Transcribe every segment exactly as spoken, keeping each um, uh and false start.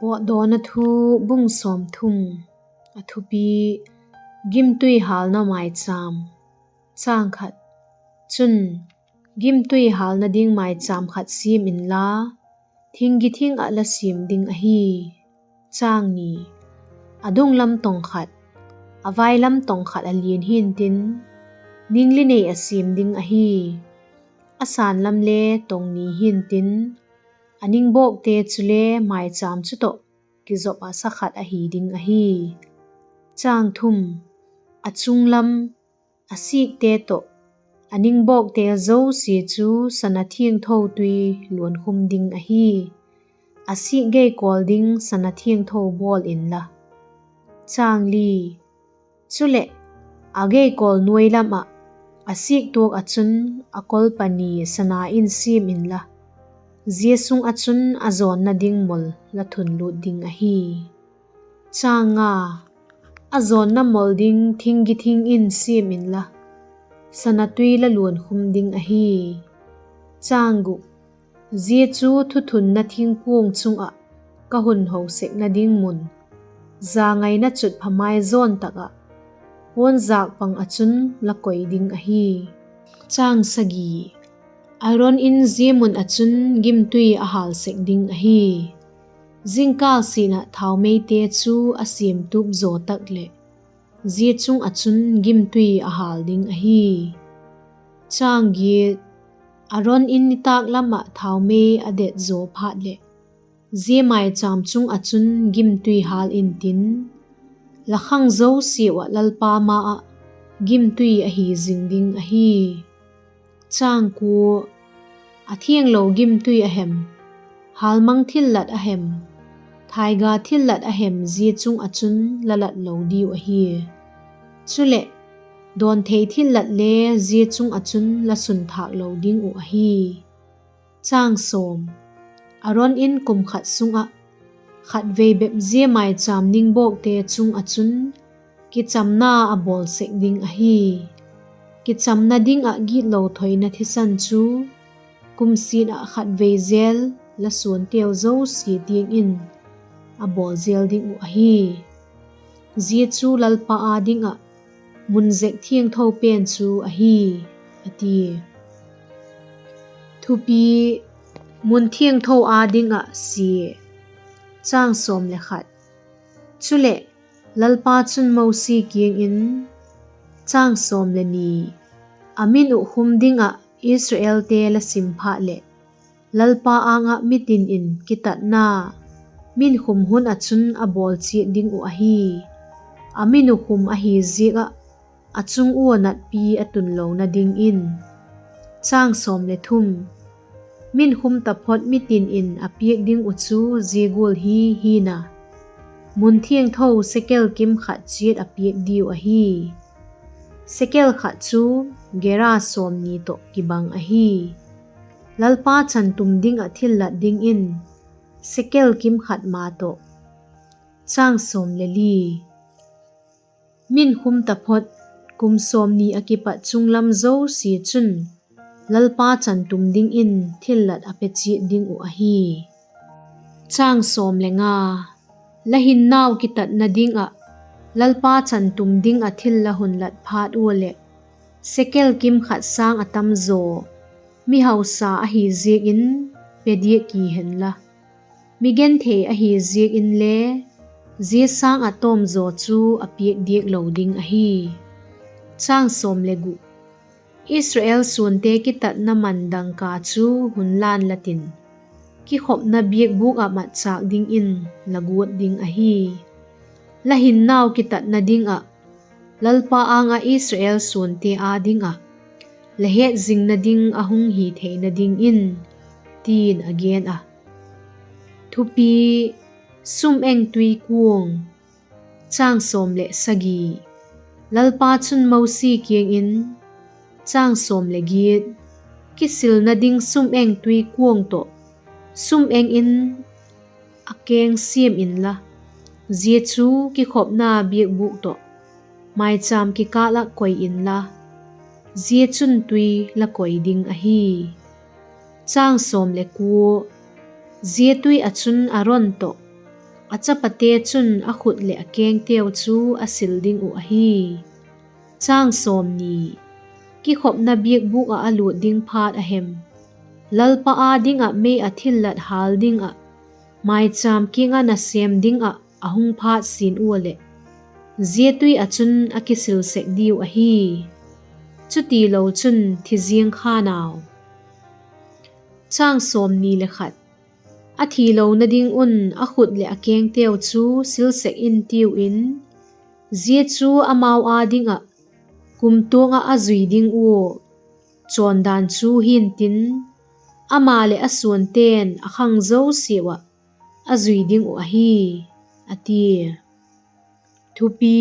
Pawtdawna Thu, bung sawmthum. A thupi: Gimtui hâlna maichâm. Chang khat. Chun, gimtui hâlna ding maichâm khat siam inla, thing githing ah la siam ding ahi. Chang ni. A dung lam tawng khat, a vai lam tawng khat a lian hi'ntin, ningli nei a siam ding ahi. A sân lam le tawng ni hi'ntin, a ningbawkte chule maichâm chu tawh kizop ah sa khat ahi ding ahi. Chang thum. A chung lam, a sîkte tawh, a ningbawkte zosia chu sana thiangtho tui luankhum ding ahi. A sîk geikawl ding sana thiangtho bawl inla. Chang li. Chuleh, a geikawl nuai lam ah, a sîk tuak ah chun a kol pani sana in siam inla, zia sung ah chun a zawnna ding mol la thunlût ding ahi. Chang nga. A zawnna mol ding thing githing in siam inla, sana tui la luankhum ding ahi. Chang guk. Zia chu thuthunna thingkuang chung ah ka hun ho sekna ding mun, zangaina chutpha mai zawn tak ah, puanzâk pang ah chun la koi ding ahi. Chang sagi. Aron in zia mun ah chun gimtui a hâl sek ding ahi. Zingkâl sin ah thaumeite chu a siamtup zaw tak leh, zia chung ah chun gimtui a hâl ding ahi. Chang giat. Aron in nitâk lam ah thaumei a det zaw phat leh, zia maichâm chung ah chun gimtui hâl intin, la khang zosiau ah Lalpa ma ah gimtui ahi zing ding ahi. Chang kua. A thianglo gimtui a hem, hâlmang thillat a hem, thaiga thillat a hem zia chung ah chun la lat lo diu ahi. Chuleh, dawnthei thillat le zia chung ah chun la sun thâk lo ding uh ahi. Chang sawm. Aron in kum khat sung ah, khatvei bep zia maichâm ningbawkte chung ah chun, kichamna a bawl sek ding ahi. Kichamna ding ah gitlo thoina thisan chu, kum sin ah khatvei zel la suanteu zosia tiang in a bawl zel ding uh ahi. Zia chu Lalpa â ding ah mun zek thiangtho pen chu ahi, a tia. Thupi: Mun thiangtho â ding ah sia. Chang sawm le khat. Chuleh, Lalpa chun Mosi kiang in, Chang sawm le ni. A min uh khum ding ah Israelte la sim phat leh, Lalpa âng ah mitin in kitatna min khum hun ah chun a bawl chiat ding uh ahi. A min uh khum ahi ziak ah, a chung ua natpi a tun lona dingin. Chang sawm le thum. Min khum taphot mitin in a piak ding uh chu zia gual hi hi'n a: mun thiangtho sekel kim khat chiat a piak diu ahi. Sekel khat chu gera sawmni tawh kibang ahi. Lalpa chantum ding ah thillat dingin sekel kim khat ma tawh. Chang sawm le li. Min khum taphot kum sawmni ah kipat chunglam zosia chun Lalpa chantum dingin thillat a pe chiat ding uh ahi. Chang sawm le nga. La hinnau kitatna ding ah Lalpa chantum ding ah thil la hun lat phat ua leh, sekel kim khat sâng a tam zaw, mihausa ahi ziak in pe diak ki hen la, mi genthei ahi ziak inle zia sâng ah tawm zaw chu a piak diak lo ding ahi. Chang sawm le gu. Israel suante kitatna man dangka chu hun lân lat in, kikhopna biakbûk ah matchâk dingin la guat ding ahi. La hinnau kitatna ding ah, Lalpa âng ah Israel suante â ding ah la hetzingna ding a hung hi theina dingin, ti'n a gen a. Thupi: Sum-eng tui kuang. Chang sawm leh sagi. Lalpa chun Mosi kiang in, Chang sawm le giat. Kisilna ding sum-eng tui kuang tawh sum-eng in a keng siam inla, zia chu kikhopna biakbûk tawh maichâm kikâl ah koi inla, zia chun tui la koi ding ahi. Chang sawm le kua. Zia tui ah chun Aron tawh a chapate chun a khut leh a kengteu chu a sil ding uh ahi. Kikhopna biakbûk ah a lût ding phat a hem, Lalpa â ding ah mei ah thillat hâl ding ah maichâm kiang ah nasêm ding ah a hung phat sin ua leh, zia tui ah chun a kisil sek diu ahi; chutilo chun thi ziang kha'n au. A thilona ding un a khut leh a kengteu chu sil sek in tiu in, zia chu amau â ding ah kumtuang ah a zui ding ua chawndan chu hi'ntin, ama leh a suante'n a khang zosiau ah a zui ding uh ahi, a tia. Thupi: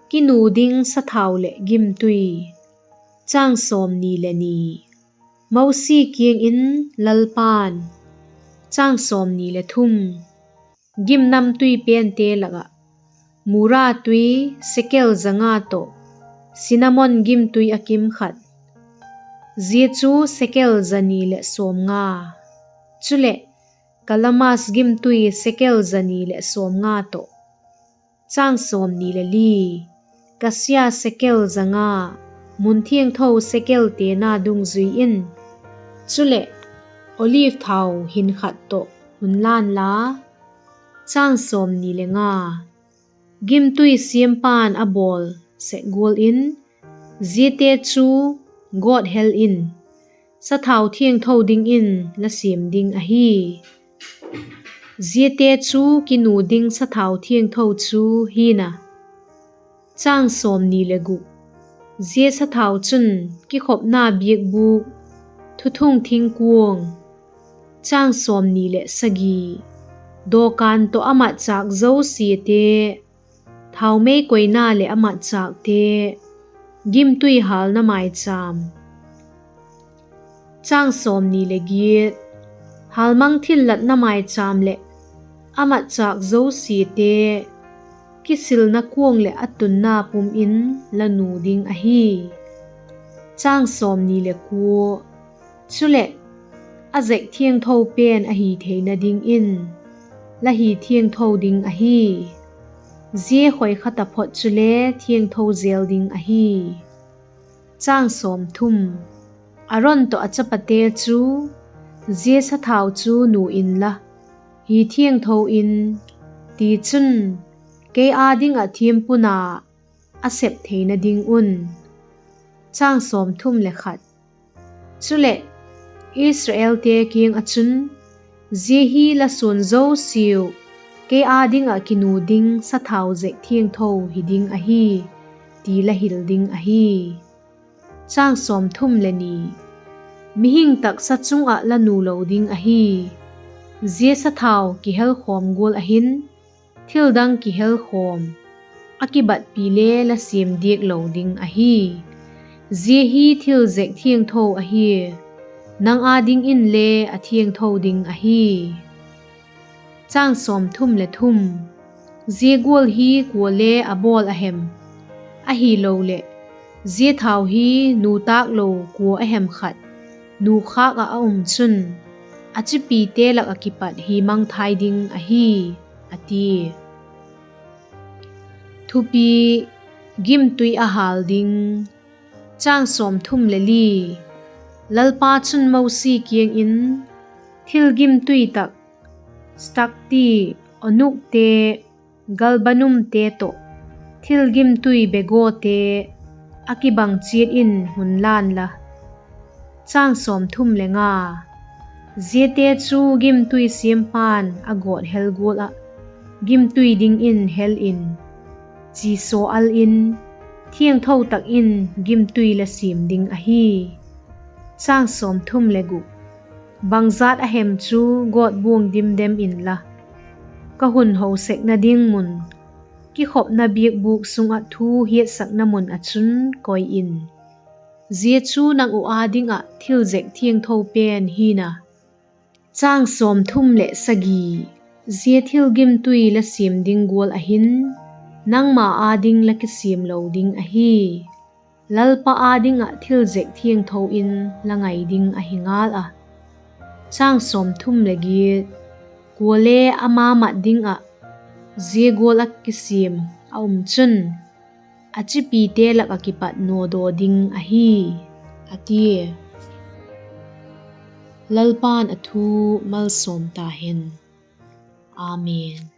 Kinu ding sathau leh gimtui. Mosi kiang in Lalpa'n, Gimnamtui pente lak ah mura tui sekel za nga tawh sinamon gimtui a kim khat, zia chu sekel za ni leh sawmnga; chuleh kalamas gimtui sekel za ni leh sawmnga tawh, kasia sekel za nga, mun thiangtho sekel tena dungzui in; chuleh oliv thau hin khat tawh hun la'n la. Gimtui siampa'n a bawl sek gual in, ziate chu gawt hel in, sathau thiangtho dingin la siam ding ahi. Ziate chu kinu ding sathau thiangtho chu hi'n a. Zia sathau chun kikhopna biakbûk, thuthung thingkuang, dawkan tawh a matchâk zosiate, thaumei koina leh a matchâkte, gimtui hâlna maichâm, hâlmang thillatna maichâm leh a matchâk zosiate, kisilna kuang leh a tunna pum in la nu ding ahi. Chuleh, a zek thiangtho pen ahi theina dingin la hi thiangtho ding ahi; zia khoi kha taphot chule thiangtho jel ding ahi. Aron tawh a chapate chu zia sathau chu nu inla, hi thiangtho in; tichun, kei â ding ah thiampu na a sep theina ding un. Chuleh, Israelte kiang ah chun, Zia hi la suan zosiau kei â ding ah kinu ding sathau zek thiangtho hi ding ahi, ti la hil ding ahi. Mihing taksa chung ah la nu lo ding ahi; zia sathau kihelkhawm gual ah hin thildang kihelkhawm, a kibatpi le la siam diak lo ding ahi; zia hi thil zek thiangtho ahia, nang â dingin le a thiangtho ding ahi. Zia gual hi kuale a bawl a hem? Ahiloleh, zia thau hi nu tâk lo kua a hem khat nu khâk ah a um chun, a chipite lak ah kipat hi mangthai ding ahi, a tia. Thupi: Gimtui a hâl ding. Lalpa chun Mosi kiang in, Thil gimtui tak, stakti, onukte, galbanumte tawh thil gimtui begawte a kibang chiat in hun la'n la. Ziate chu gimtui siampa'n a gawt hel gual ah gimtui dingin hel in, chisaw al in, thiangtho tak in gimtui la siam ding ahi. Bangjat a hem chu gawtbuang dimdem inla, ka hun ho sekna ding mun, kikhopna biakbûk sung ah thu hiatsakna mun ah chun koi in; zia chu nang uh â ding ah thil zek thiangtho pen hi'n a. Zia thil gimtui la siam ding gual ah hin nangma â ding la kisiam lo ding ahi; Lalpa â ding ah thil zek thiangtho in la ngai ding ahi ngal a. Kuale ama mat ding ah Zia gual ah kisiam a um chun, a chipite lak ah kipat nawdaw ding ahi, a tia. Lalpa'n a thu malsawm ta hen. Amen.